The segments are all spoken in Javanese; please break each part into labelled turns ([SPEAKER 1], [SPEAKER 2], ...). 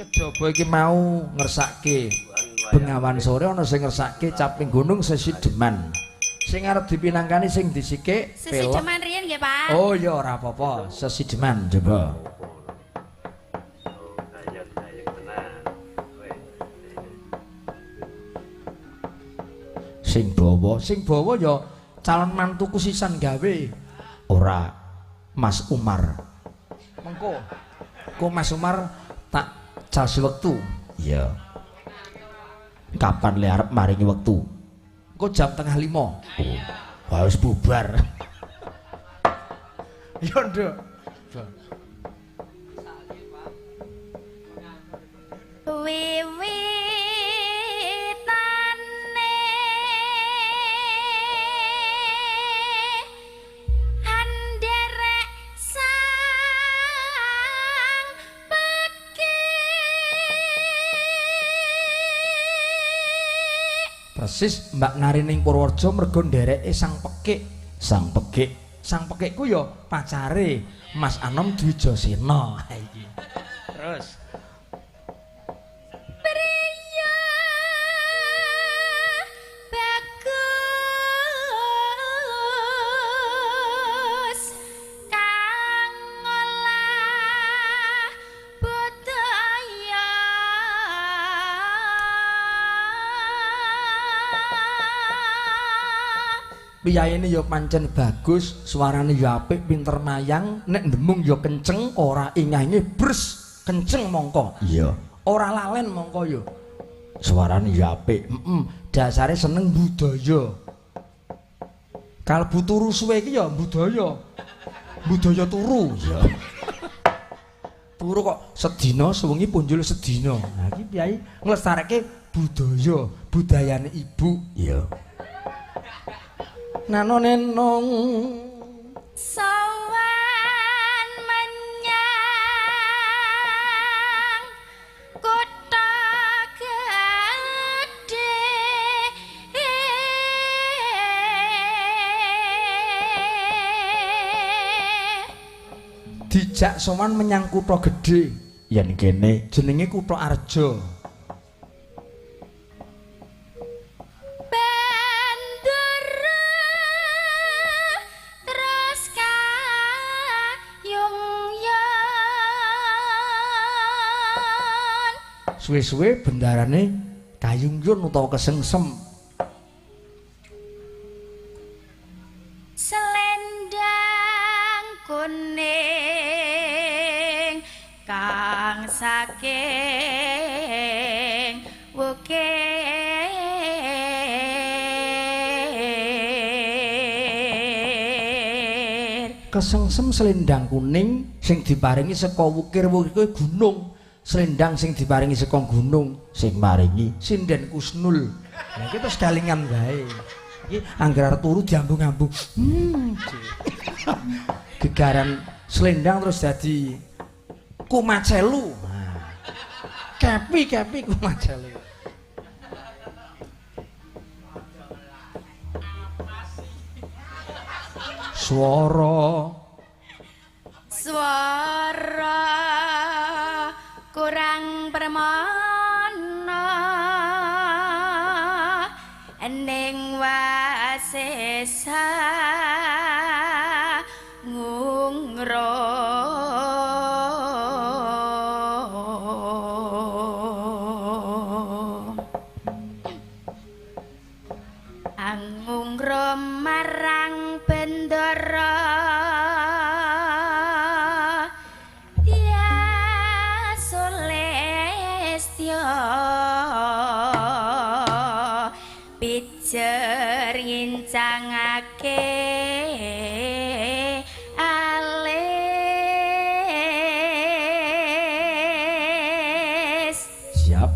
[SPEAKER 1] Kejaba iki mau ngersake Bengawan Sore ana sing ngersake Caping Gunung Sesideman. Sing arep dipinangkani sing disike pelok.
[SPEAKER 2] Sesideman riyen nggih, Pak.
[SPEAKER 1] Oh ya ora apa-apa, Sesideman coba. Sing bawa ya calon mantuku sisan gawe. Ora Mas Umar. Mengko. Ku Mas Umar tak jas wektu. Iya. Kapan le arep maringi wektu? Engko jam 4:30. Oh, wah wis bubar. Ya nduk.
[SPEAKER 2] Wiwitane anderek sang pekik.
[SPEAKER 1] Persis Mbak Nari ning Purworejo mergo ndereke sang pekik. Sang pekik. Sang pekikku ya pacare Mas Anom Dwijasena. Iki. Terus
[SPEAKER 2] Priya bagus kang ngolah budaya.
[SPEAKER 1] Piyayene ya pancen bagus, suarane ya apik, pinter mayang, nek ndemung ya kenceng, ora ingahinge bres kenceng mongko. Iya. Ora lalen mongko ya. Suarane ya apik. Heeh, dasare seneng budaya. Kalbu turu suwe iki ya budaya. Budaya turu. Iya. Turu kok sedina sewengi punjul sedina. Nah iki piyayi nglestareke budaya, budayane ibu. Iya. Nano nenong
[SPEAKER 2] sowan menyang kutha gedhe.
[SPEAKER 1] Dijak sowan menyang kutha gedhe yen kene jenenge Kutha Arja. Suwe-suwe bendarane Kayungyun utawa kesengsem.
[SPEAKER 2] Selendang kuning kang saking wukir.
[SPEAKER 1] Kesengsem selendang kuning sing diparingi saka wukir-wukir gunung. Selendang sing diparingi saka gunung sing maringi sinden Kusnul. Lah iki terus galingan wae. Iki angger arep turu diambung-ambung. Gegaran selendang terus dadi kumacelu. Kepi-kepi kumacelu. Swara
[SPEAKER 2] swara kurang permana ning wasesa ngungro. Angungro marang bendara pijer ngincangake alis.
[SPEAKER 1] Siap.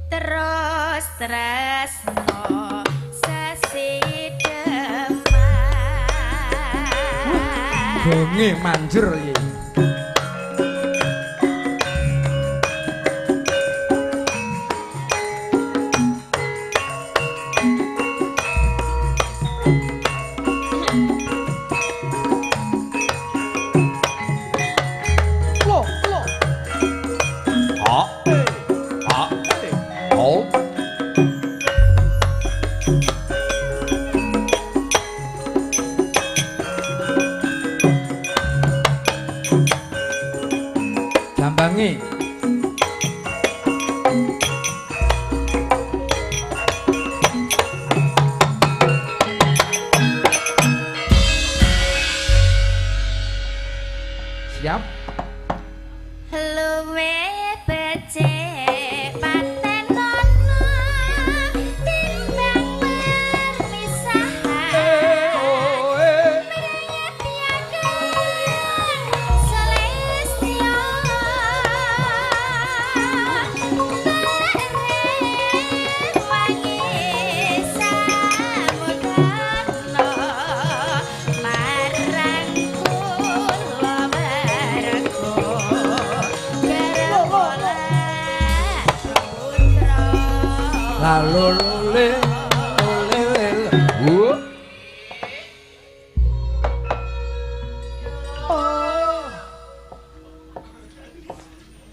[SPEAKER 2] Terus tresno sesideman.
[SPEAKER 1] Gonge manjur iki.
[SPEAKER 2] Becik patenono timbang perpisahan.
[SPEAKER 1] Lalu le le le. Oh.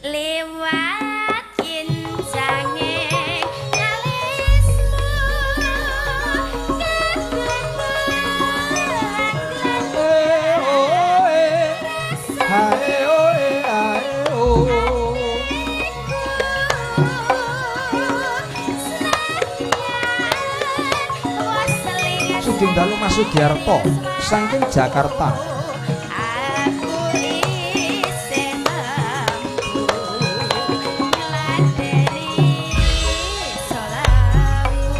[SPEAKER 2] Lewat kincange alismu
[SPEAKER 1] Eh oh eh. Hae oh eh ae oh. Sugeng dalu Mas Sugiarto saking Jakarta.
[SPEAKER 2] Aku isih mampu ngladeni solamu.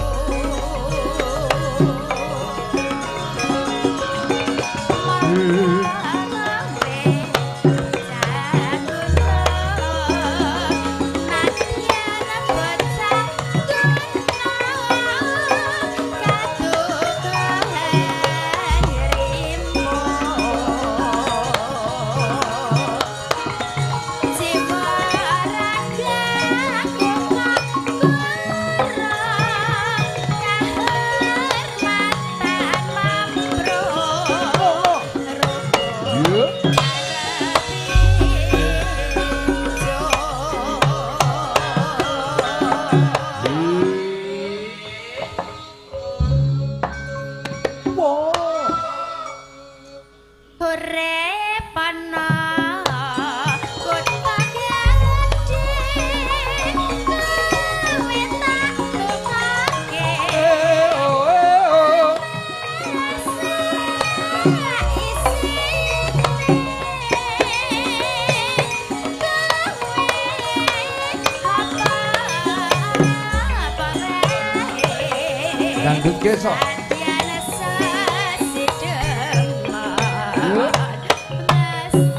[SPEAKER 1] Dangdut gesok.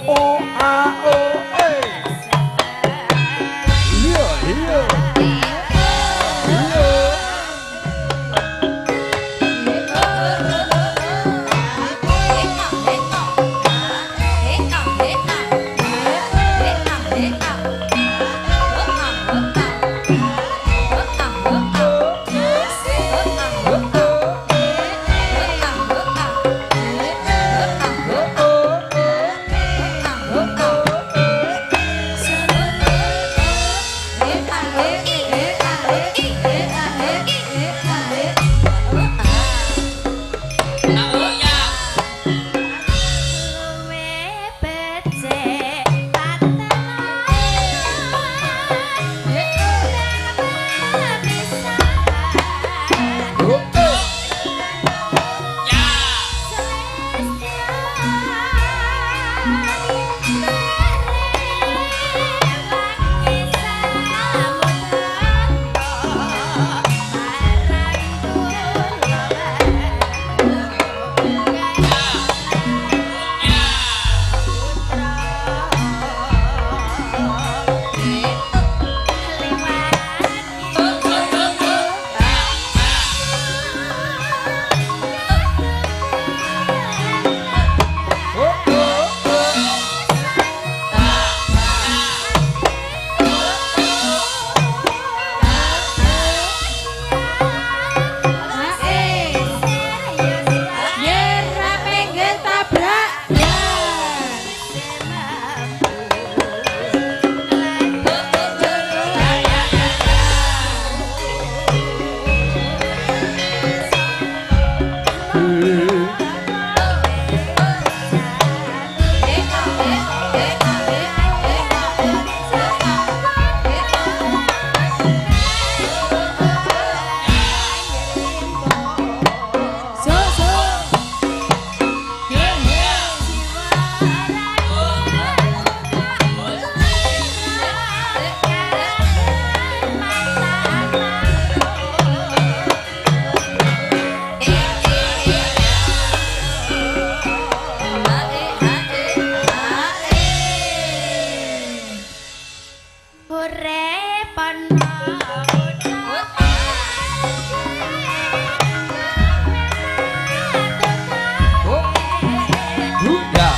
[SPEAKER 1] O A O E. Iya, iya. Iya.
[SPEAKER 2] Urip ana.
[SPEAKER 1] Oh. Ya.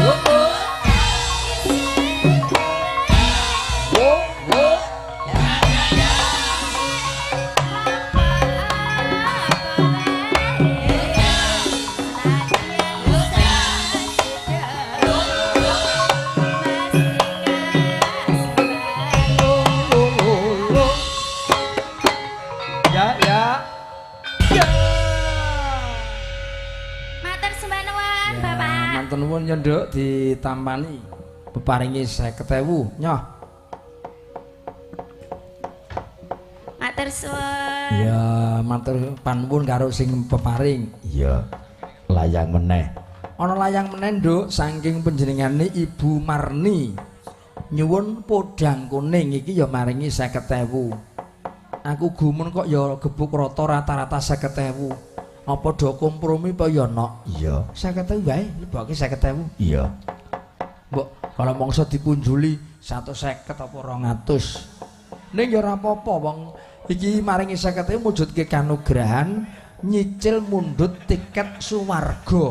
[SPEAKER 1] Oh, oh. Oh, oh. Oh, oh, oh, oh. Ya, ya. Ya.
[SPEAKER 2] Matur sembah nuwun,
[SPEAKER 1] Ya,
[SPEAKER 2] Bapak.
[SPEAKER 1] Matur nuwun ya, Nduk, ditampani peparingi 50.000. Nyoh.
[SPEAKER 2] Matur suwun.
[SPEAKER 1] Ya, matur panuwun karo sing peparing. Iya. Layang meneh. Ana layang meneh, Nduk, saking panjenengane Ibu Marni. Nyuwun podang kuning iki ya maringi 50.000. Aku gumun kok ya gebuk rata rata-rata 50.000. Apa do kompromi apa ya, Nok? Iya. 50.000 wae, leboke 50.000. Iya. Mbok kalau mongso dipunjuli 150 apa 200. Ning ya ora apa-apa wong iki maringi 50.000 mujudke kanugrahan nyicil mundhut tiket suwarga.